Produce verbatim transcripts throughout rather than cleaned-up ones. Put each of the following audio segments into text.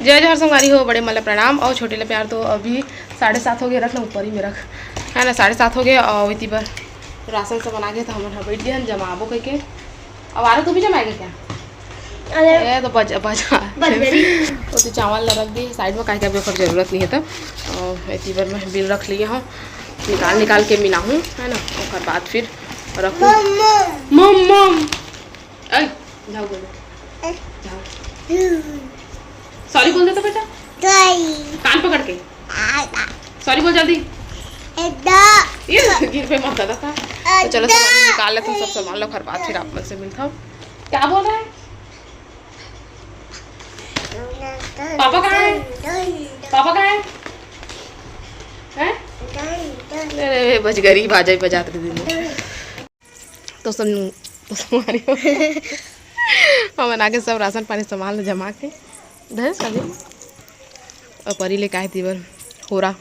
जय जोहार संगवारी हो, बड़े मन ला प्रणाम और छोटे ला प्यार। तो अभी साढ़े सात हो गए, रख ना ऊपर ही में रख, है ना, साढ़े सात हो गए और इति बर राशन सब बना के तो हमन ह बैठ गए हन जमाबो कहिके। अब आरो तू भी जमाएगा क्या? अरे ये तो बजा बजा बजरी। वो तो चावल ला रख दी साइड में, काहे के अभी ओकर जरूरत नहीं है। तो और इति बर मैं बिल रख लिया हूँ, निकाल निकाल के मिला हूँ, है ना, ओकर बाद फिर रखूँ। मम्मा। मम मम। ए, जाओ बोलो। जाओ। सॉरी बोल दे तो बेटा। कान पकड़ के सॉरी बोल जल्दी। ये गिर पे मत दादा था। तो चलो सामान निकाल लेते हैं, सब सामान लो, घर बाद फिर आप मन से मिलता हूँ। क्या बोल रहा है? पापा कहाँ है? पापा कहाँ है? हैं? अरे बजगरी बाजा बजात रहे दिन। तो सब तो संगवारी हो, हमन आगे सब राशन पानी सामान ल जमा के धरे सागे। और परी ले काहे तीबर होरा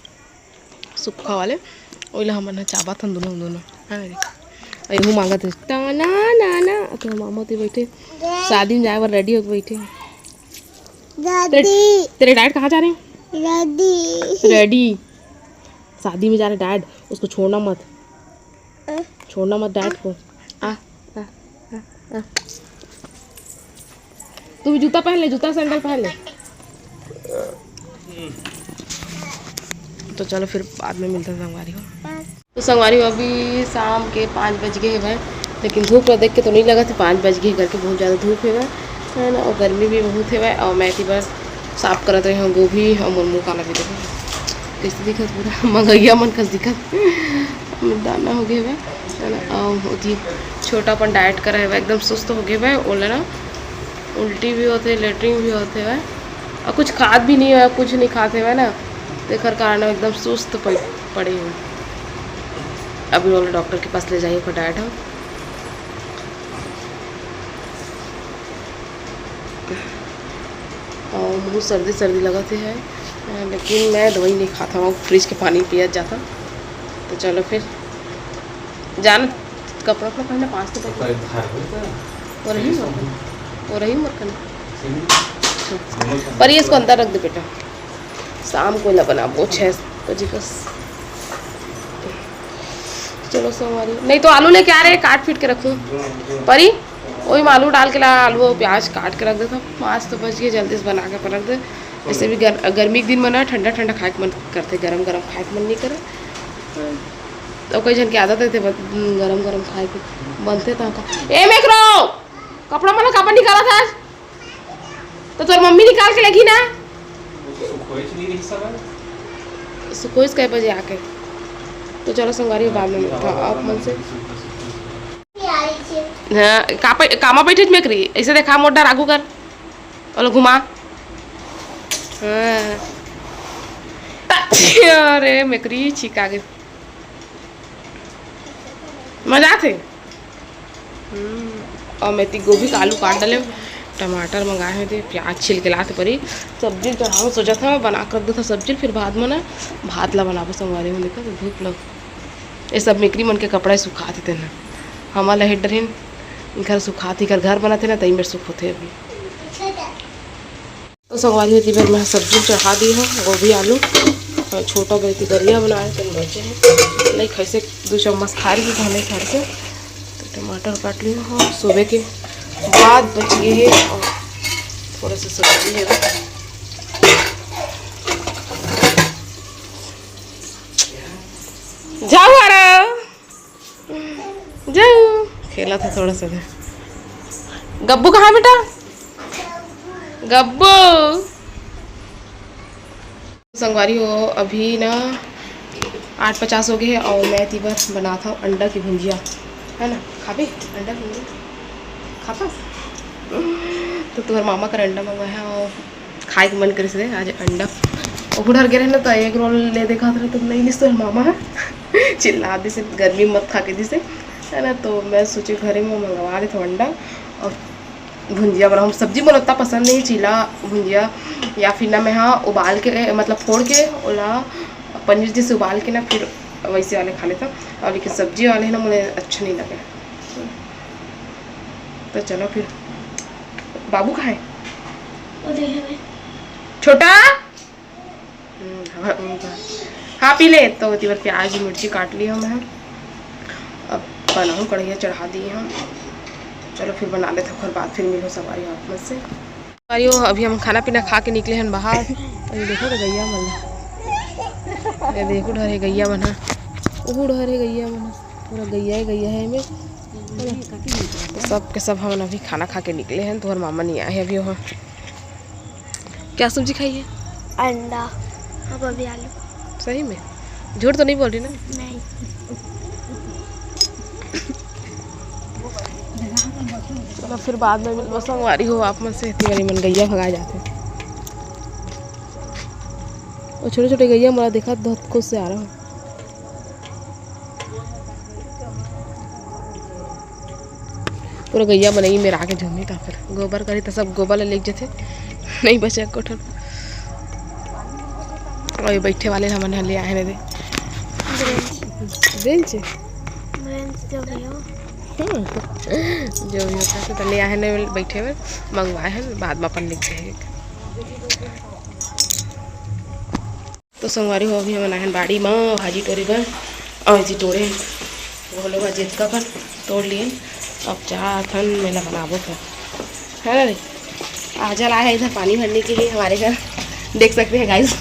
सुक्खा वाले, ओइला हमन ह चाबत हन दुनों दुनों। हाँ रे, एहू मांगत हे, "टाना, नाना।" तो मामा तो बैठे, शादी में जाए बर रेडी होके बैठे। तेरे, तेरे डैड कहाँ जा रहे हैं? रेडी। रेडी। शादी में जा रहे डैड, उसको छोड़ना मत। छोड़ना मत डैड को। आ, आ, आ, आ। तू भी जूता पहन ले, जूता सैंडल पहन ले। तो चलो फिर बाद में मिलते हैं संगवारी हो। तो संगवारी हो, अभी शाम के पाँच बज गए हवय, लेकिन धूप ला देख के तो नहीं लगत हे पाँच बज गए करके, बहुत ज़्यादा धूप हवय, है ना, और गर्मी भी बहुत हवय। और मैं एती बर साफ करत रहे हूँ गोभी और मोर मुँह काला भी देखो कैसे दिखत, पूरा मंगैया मन कस दिखत। दाना हो गए हवय, है ना। और ओती छोटा अपन डाइट करे हवय, एकदम सुस्त हो गए हवय, ओला ना उल्टी भी होते, लेटरिन भी होते हवय, और कुछ खात भी नहीं हवय, कुछ नहीं खाते हवय ना, तेकर कारण एकदम सुस्त पड़-, पड़े हवय। अभी ओला डॉक्टर के पास ले जाइए, ओकर डाइट ह। और बहुत सर्दी सर्दी लगत हे, लेकिन मैं दवाई नहीं खाता हूँ, फ्रिज के पानी पियत जाता। तो चलो फिर जान, कपड़ा अपना पहले पाँच तो बजे। वो रही मोर कन, वो रही मोर कन। पर ये इसको अंदर रख दे बेटा, शाम को ना बनाबो छः बजे बस। चलो संगवारी, नहीं तो आलू लेके आ रहे, काट पीट के रखूँ। परी, वही में आलू डाल के ला, आलू और प्याज काट के रख देता। मांस तो बच गए, जल्दी से बना के अपन रख दे। ऐसे भी गर-, गर्मी के दिन में ना ठंडा ठंडा खाए के मन करते, गरम गरम खाए के मन नहीं करे। तो कई जन के आदत रहते बस, हम्म, गरम गरम खाए के बनते तो का। ए मेकरो, कपड़ा मन काबर निकालत हस? तो तोर मम्मी निकाल के लेगी ना। सुखोइस कै बजे आके? तो चलो संगवारी बाद में मिलता आप मन से। हाँ, का पे-, कामा बैठे मेकरी, ऐसे देखा मोटा रागू कर, ओला घुमा। हाँ। अरे मेकरी छिका गई। मजा आथे। हम्म, और मैं ती गोभी का आलू काट डाले, टमाटर मंगाए हुए थे, प्याज छिल के लाते परी। सब्जी चढ़ाओ सोचा था, मैं बना कर देता सब्जी, फिर बाद में ना भात ला बनाबो संगवारी हो। देखो तो धूप लग, ये सब मेकरी मन के कपड़ा सुखात हे तेन, हमार ला हेड रहीन, इनकर सुखात हे, इनकर घर बनत हे ना, तई मेर सुख होथे अभी। तो संगवारी हो, एती बर मैं सब्जी चढ़ा दी हूँ, गोभी आलू, और छोटा बेटी दलिया बनाए, तेन बचे हैं, नहीं खाई से दो चम्मच खा रही हूँ, खाने घर से। तो टमाटर काट लिया हूँ, सुबह के बाद बच गए हैं, और थोड़ा सा सब्जी है। जाओ आ रहा। जाओ, खेला था थोड़ा सा। गब्बू कहाँ है बेटा? गब्बू। संगवारी हो, अभी ना आठ पचास हो गए हैं और मैं एती बर बनात हूँ अंडा की भुंजिया, है ना? खाबे अंडा की भुंजिया? खाता? तो तुम्हारे मामा का अंडा मंगाया है और खाए के मन करिस हे आज अंडा। ओ बुढ़र गे रहे ना, तो एग रोल ले देखा रहे, तो नहीं लिस तो मामा ह चिल्ला दिस हे, गर्मी मत खा के दिस हे, है ना। तो मैं सोचे घरे में मंगवा लेथों अंडा और भुंजिया बनाऊँ। सब्जी मोला उतना पसंद नहीं, चीला भुंजिया या फिर ना मैं हाँ उबाल के, मतलब फोड़ के ओला पनीर जैसे उबाल के ना फिर वैसे वाले खा लेथों। और लेकिन सब्जी वाले ना मुझे अच्छा नहीं लगे। तो चलो फिर, बाबू कहाँ है? वो देखे में। छोटा। हम्म, हाँ, हाँ, हाँ, पी ले। तो ओती बर प्याज मिर्ची काट ली हम, हम। अब बनाऊँ, कढ़ैया चढ़ा दी हम। चलो फिर बना लेते, ओकर बाद फिर मिलो संगवारी हो आप मन से। अरे वो अभी हम खाना पीना खा के निकले हन बाहर। अरे देखो तो गैया मन ला। ये देखो डहर हे गैया मन ह। ओहू डहर हे गैया मन ह। पूरा गैया हे, गैया हे एमे। सब के सब हमन अभी खाना खा के निकले हन। तोहर मामा नहीं आए हे अभी वहाँ। क्या सब्जी खाई है? अंडा। अब अभी आलू। सही में? झूठ तो नहीं बोल रही ना? नहीं। चलो फिर बाद में मिलबो संगवारी हो आप मन से। इतनी बारी मन गैया भगा जाते। वो छोटे छोटे गैया मोला देखा बहुत खुश से आ रहा हूँ। पूरा गैया बनई मेरा आके झुमी का फिर गोबर करी तो सब गोबर ले लेके जथे। नहीं बचे एको ठन। और ये बैठे वाले हमन ह ले आए ने दे। बेंच। बेंच जो भी हो। हम्म। जो भी होता है तो ले आए ने बैठे हुए, मंगवाए हैं, बाद में अपन लिख देंगे। तो संगवारी हो, अभी हमन आए हन बाड़ी म भाजी टोरे बर। और जी टोरे हन, घोलो भाजी अतका कन तोड़ लिए। अब जाथन, मेला बनाबो फिर, है ना रे? आजल आए हैं इधर पानी भरने के लिए हमारे घर, देख सकते हैं गाइस।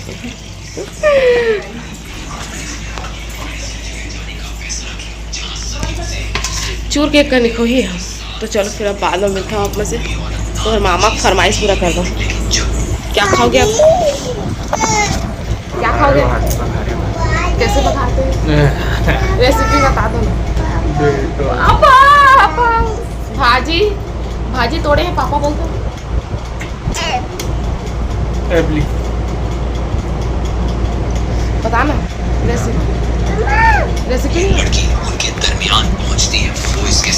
चूर के कनिक होही हम। तो चलो फिर अब बाद में मिलता हूँ आप में से। तो मामा की फरमाइश पूरा कर दो। क्या खाओगे आप? क्या खाओगे? कैसे बनाते हो? रेसिपी बता दो ना। पापा, पापा, भाजी, भाजी तोड़े हैं पापा बोलते हैं। एबली। पता ना रेसिपी, रेसिपी नहीं है। लड़की उनके दरमियान पहुंचती है, वो इसके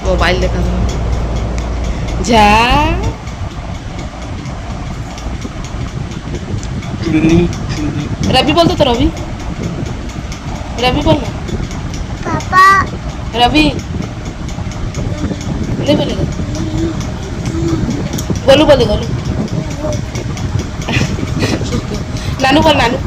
मोबाइल देखा था। जा। चुन्नी, चुन्नी। रवि बोल दो तो रवि। रवि बोल ना। पापा। रवि। नहीं बोलेगा। गोलू बोल दे, गोलू। नानू बोल, नानू।